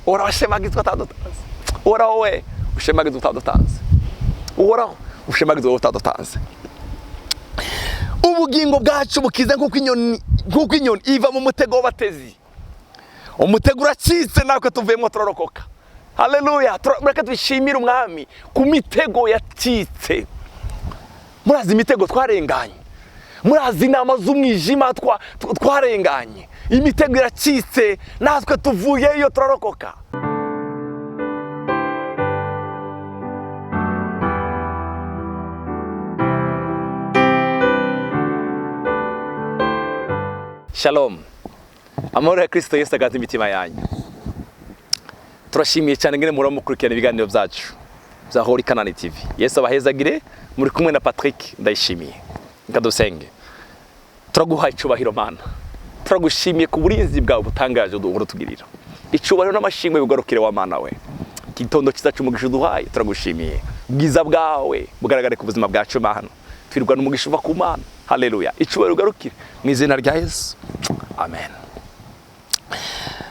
Uhoraho ashemagizwe atadutanze. Uhoraho we ushemagizwe utadutanze. Uhoraho ushemagizwe utadutanze. Ubugingo bwacu bukize nk'uko inyoni iva mu mutego w'abatezi. Umutego uracitse natwe tuvuyemo turorokoka. Haleluya! Reka dushimire umwami ku mitego yacitse. Murazi imitego twarenganye, murazi inama z'umwijima twarenganye. Imitego iracitse natwe tuvuyeyo turorokoka. Shalom. Amahoro ya Kristo Yesu aganze imitima yanyu. Turashimiye cyane ngene muhora mukurikirana ibiganiro byacu bya Holy Canaan TV. Yesu abahezagire, muri kumwe na Patrick Ndayishimiye. Reka dusenge. Turaguha icubahiro Mana. Turagushimiye ku burinzi bwawe butangaje duhora utugirira. Icubahiro n'amashimwe bigarukire wa Mana we. Igitondo cyiza cy'umugisha uduhaye, turagushimiye. Ubwiza bwawe bugaragare ku buzima bwacu Mana. Twirwana umugisha uva ku Mana. Haleluya. Icubahiro ugarukire mu izina rya Yesu. Amen.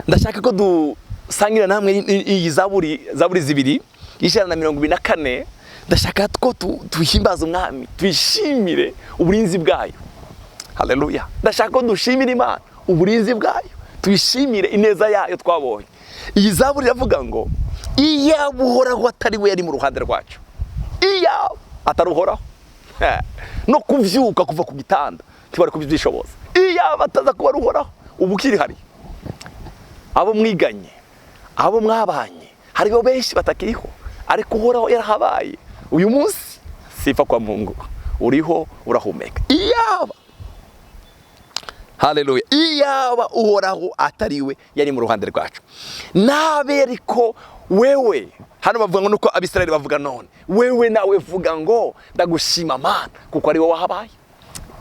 Ndashaka ko dusangira namwe iyi zaburi zibiri, 124. Ndashaka ko tuhimbaza umwami, twishimire uburinzi bwayo. Haleluya. Ndashaka ko dushimira Imana uburinzi bwayo, twishimire ineza yayo twabonye. Iyi zaburi iravuga ngo iyaba Uhoraho atari we yari mu ruhande rwacu, iyaba atari Uhoraho, no kuvyuka kuva ku gitanda ntibari kubyishoboza. Iyaba ataza kuba ari Uhoraho, ubu ukiri hari abo mwiganye, abo mwabanye, hariho benshi batakiriho, ariko Uhoraho yarahabaye. Uyu munsi sifa kwa Mungu, uriho urahumeka. Iyaba, haleluya, iyaba Uhoraho atariwe yari mu ruhande rwacu, nabe ariko wewe. Hano bavuga ngo nuko Abisirayeli bavuga none, wewe nawe vuga ngo ndagushima Mana kuko ari wowe wahabaye.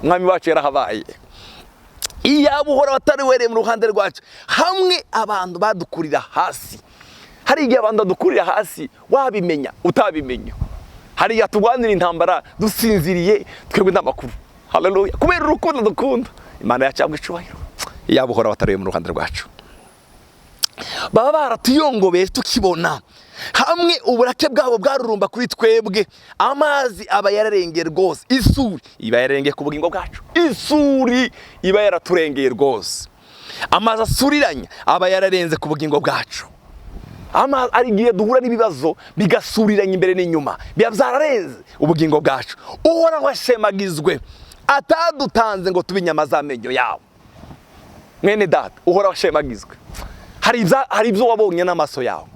Umwami wacu yarahabaye. Iyaba Uhoraho atari we mu ruhande rwacu, hamwe abantu badukurira hasi. Hari igihe abantu badukurira hasi wabimenya utabimenya. Hari igihe turwanira intambara dusinziriye twebwe n'amakuru. Haleluya. Kubera urukundo dukunda Imana yacu icubahiro. Iyaba Uhoraho atari we mu ruhande rwacu, baba baratuyongobeye tukibona. Hamwe uburake bwabo bwarurumba kuri twebwe, amazi aba yararengeye rwose. Isuri iba yararengeye ku bugingo bwacu, isuri iba yaraturengeye rwose. Amazi asuriranye aba yararenze ku bugingo bwacu. Amazi ari igihe duhura n'ibibazo bigasuriranya imbere n'inyuma, biba byararenze ubugingo bwacu. Uhoraho ashemagizwe atadutanze ngo tube inyama z'amenyo yabo. Mwene data, Uhoraho ashemagizwe. Hari ibyo wabonye n'amaso yawe,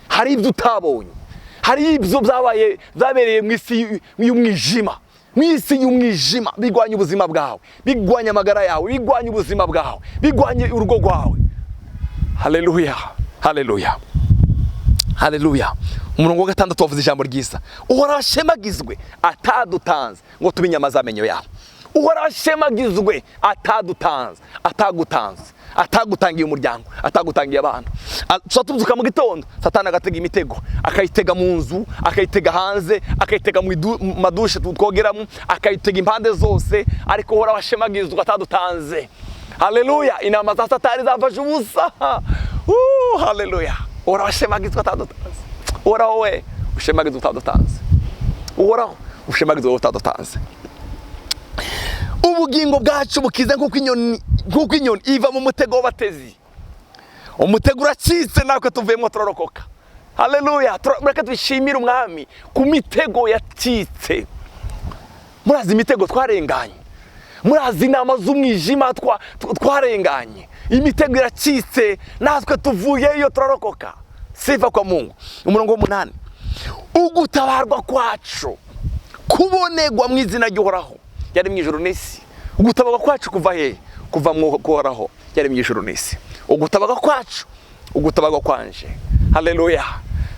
hari ibyo utabonye, hari ibyo byabereye mu isi y'umwijima. Mu isi y'umwijima bigwanya ubuzima bwawe, bigwanya amagara yawe, bigwanya ubuzima bwawe, bigwanya urugo rwawe. Haleluya, haleluya, haleluya. Umurongo wa 6 wavuze ijambo ryiza. Uhoraho ashemagizwe atadutanze ngo tube inyama z'amenyo yawe. Uhoraho ashemagizwe atadutanze, atagutanze, atagutangiye umuryango, atagutangiye abana. Tuba tubyuka mu gitondo, Satani agatega imitego, akayitega mu nzu, akayitega hanze, akayitega mu madushe twogeramo, akayitega impande zose, ariko Uhoraho ashemagizwe atadutanze. Haleluya. Inama za Satani zafashe ubusa. Haleluya. Uhoraho ashemagizwe atadutanze. Uhoraho we ushemagizwe utadutanze. Uhoraho ushemagizwe utadutanze. Ubugingo bwacu bukize nk'uko inyoni iva mu mutego w'abatezi. Umutego uracitse natwe tuvuyemo turorokoka. Haleluya. Reka dushimire umwami ku mitego yacitse. Murazi imitego twarenganye, murazi inama z'umwijima twarenganye. Imitego iracitse natwe tuvuyeyo turorokoka. Sifa kwa Mungu. Umurongo wa 8, ugutabarwa kwacu kubonegwa mu izina ry'Uhoraho yari mu ijuru n'isi. Ugutabarwa kwacu kuva he? Kuva mu Uhoraho yari mu ijuru n'isi. Ugutabarwa kwacu, ugutabarwa kwanje. Haleluya,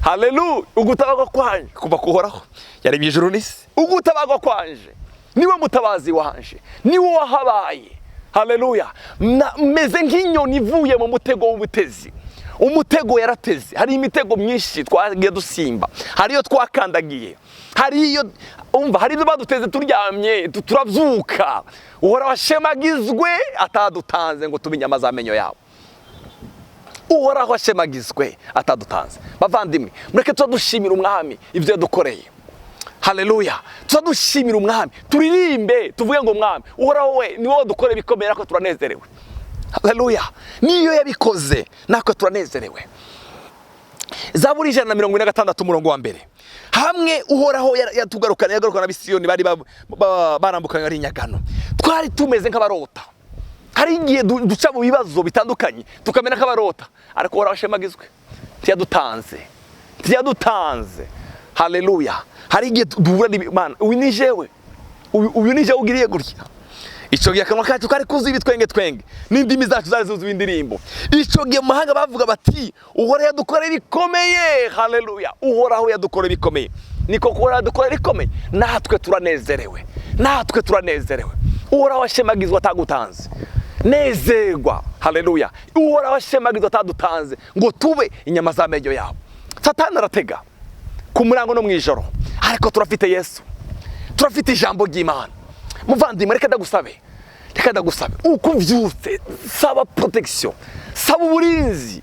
haleluya. Ugutabarwa kwanje kuva ku Uhoraho yari mu ijuru n'isi. Ugutabarwa kwanje niwe mutabazi wanje, niwe wahabaye. Haleluya. Meze nk'inyoni ivuye mu mutego w'ubutezi. Umutego yarateze. Hari imitego myinshi twagiye dusimba, hari iyo twakandagiye, hari iyo umva, hari ibyo baduteze turyamye turabyuka. Uhoraho ashemagizwe atadutanze ngo tube inyama z'amenyo yabo. Uhoraho ashemagizwe atadutanze. Bavandimwe, mureke tuzadushimira umwami ibyo yadukoreye. Haleluya, tuzadushimira umwami, turirimbe tuvuge ngo mwami Uhoraho we ni wowe dukoreye ibikomeye, natwe turanezerewe. Haleluya, niyo yabikoze natwe turanezerewe. Zaburi 146 umurongo wa 1. Hamwe Uhoraho yatugarukana, yagarukana abisiyoni bari barambukanye ari inyagano. Twari tumeze nk'abarota. Hari igihe duca mu bibazo bitandukanye tukamera nk'abarota, ariko Uhoraho ashemagizwe ntiyadutanze, ntiyadutanze. Haleluya. Hari igihe duhura n'Imana, uyu ni jewe, uyu ni jewe ugiriye gutya. Icyo gihe akanwa kacu kari kuzuye ibitwenge twenge, n'indimi zacu zari zuzuye indirimbo. Icyo gihe mu mahanga bavuga bati Uhoraho yadukoreye ibikomeye. Haleluya, Uhoraho yadukoreye ibikomeye. Niko Uhoraho yadukoreye ibikomeye, natwe turanezerewe, natwe turanezerewe. Uhoraho ashemagizwa atagutanze, nezerwa. Haleluya, Uhoraho ashemagizwa atadutanze ngo tube inyama z'amenyo yabo. Satani aratega ku murango no mu ijoro, ariko turafite Yesu, turafite ijambo ry'Imana. Muvandimwe, reka ndagusabe, reka ndagusabe, uko uvyutse saba protection, saba uburinzi.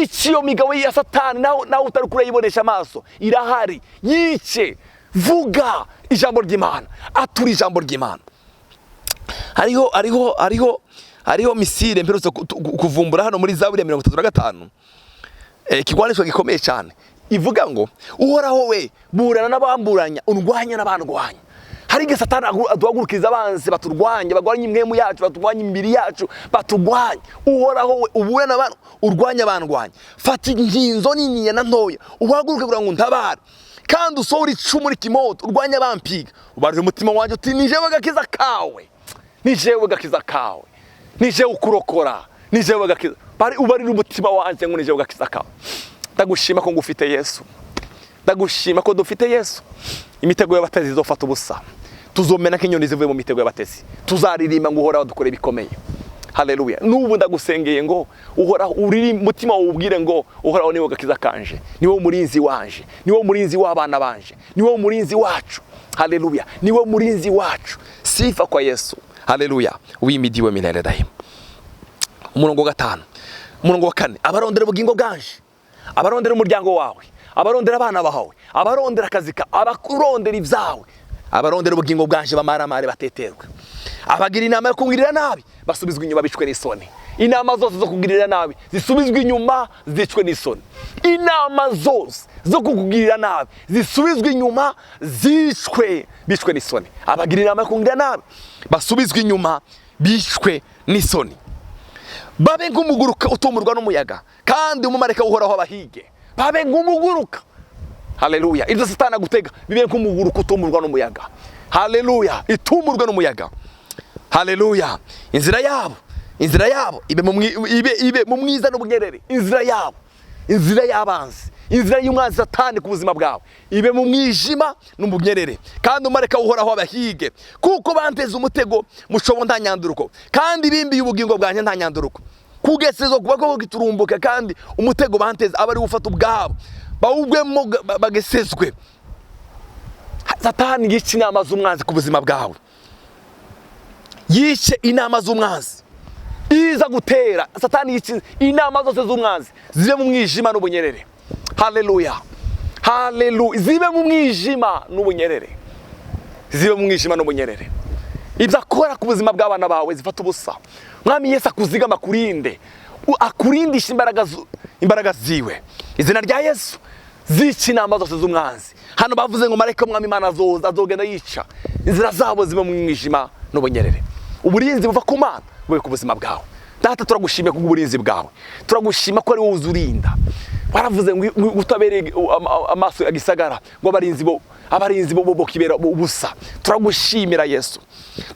Iciyo migabo ya Satani nawe utari kurayibonesha amaso irahari, yice. Vuga ijambo ry'Imana, atura ijambo ry'Imana. Hariho hariho hariho hariho missile mperutse kuvumbura hano muri Zaburi ya 35, ikigwanisho gikomeye cyane, ivuga ngo Uhoraho we burana n'abamburanya, undwanya n'abandwanya. Hari igihe Satani aduhagurukiriza abanzi baturwanya, bagwanya imwemu yacu, baturwanya imibiri yacu, baturwanya. Uhoraho we uburana n'abantu, urwanya abandwanya. Fata inkinzo nini na ntoya, uhaguruke kugira ngo untabare, kandi usohore icumu rikimoto, urwanye abampiga. Ubarire umutima wanjye uti ni jewe gakiza kawe, ni jewe gakiza kawe, ni jewe ukurokora, ni jewe gakiza. Bari ubarire umutima wanjye ngo ni jewe gakiza kawe. Ndagushima ko ngufite Yesu, ndagushima ko dufite Yesu. Imitego y'abatezi izofata ubusa, tuzomena nk'inyoni zivuye mu mitego y'abatezi, tuzaririmba ngo Uhoraho dukore bikomeye. Haleluya. N'ubu ndagusengeye ngo Uhoraho uriri mutima wawe ubwire ngo Uhoraho niwe gakiza kanje, niwe murinzi wanje, niwe murinzi w'abana banje, niwe murinzi wacu. Haleluya, niwe murinzi wacu. Sifa kwa Yesu. Haleluya, wimidiwe milele daima. Umurongo wa 5, umurongo wa 4, abarondera ubugingo bwanje, abarondera umuryango wawe, abarondera abana bawe, abarondera akazi ka, abakurondera ibyawe, abarondera ubugingo bwanje bamaramare bateterwe. Abagira inama yo kungirira nabi basubizwe inyuma bicwe n'isoni. Inama zose zo kugirira nabi zisubizwe inyuma zicwe n'isoni. Inama zose zo kukugirira nabi zisubizwe inyuma zicwe bicwe n'isoni. Abagira inama yo kungirira nabi basubizwe inyuma bicwe n'isoni. Babe nk'umuguruka utumurwa n'umuyaga, kandi umumarayika uhoraho abahige. Babe nk'umuguruka. Haleluya. Ibyo Satani agutega bibe nk'umuguruka utumurwa n'umuyaga. Haleluya, itumurwa n'umuyaga. Haleluya. Inzira yabo, inzira yabo ibe mu ibe mu mwiza n'ubunyerere. Inzira yabo, inzira y'abanzi, inzira y'umwanzi Satani ku buzima bwawe ibe mu mwijima n'ubunyerere, kandi umumarayika uhoraho abahige. Kuko banteze umutego mushobo nta nyanduruko, kandi bimbiye ubugingo bwanjye nta nyanduruko. Kugesezo kuba ko giturumbuka, kandi umutego banteze aba ari ufata ubwabo bawugwemo bagesezwe. Satani yice inama z'umwanzi ku buzima bwawe, yice inama z'umwanzi iza gutera. Satani yice inama zose z'umwanzi zibe mu mwijima n'ubunyerere. Haleluya, haleluya. Zibe mu mwijima n'ubunyerere, zibe mu mwijima n'ubunyerere. Ibyo akora ku buzima bw'abana bawe zifata ubusa. Mwami Yesu akuzigama, akurinde, akurindisha imbaraga ziwe. Izina rya Yesu zica inama zose z'umwanzi. Hano bavuze ngo marayika mwami Imana azoza, azogenda yica inzira zabo zibe mu mwijima n'ubunyerere. Uburinzi buva ku Mana bube ku buzima bwawe. Data, turagushimiye kubw'uburinzi bwawe, turagushima ko ari wowe uzurinda. Waravuze ngo utabereye amaso ya gisagara, ngo abarinzi bo bokibera ubusa. Turagushimira Yesu,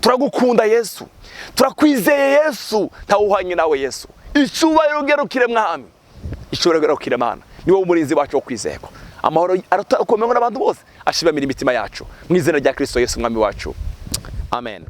turagukunda Yesu, turakwizeye Yesu, ntawuhanye nawe Yesu. Icyubahiro ugerukire Mwami, icyubahiro ugerukire Mana, ni wowe umurinzi wacu wo kwizerwa. Amahoro aruta uko n'abantu bose ashibamira imitima yacu, mu izina rya Kristo Yesu Mwami wacu, amen.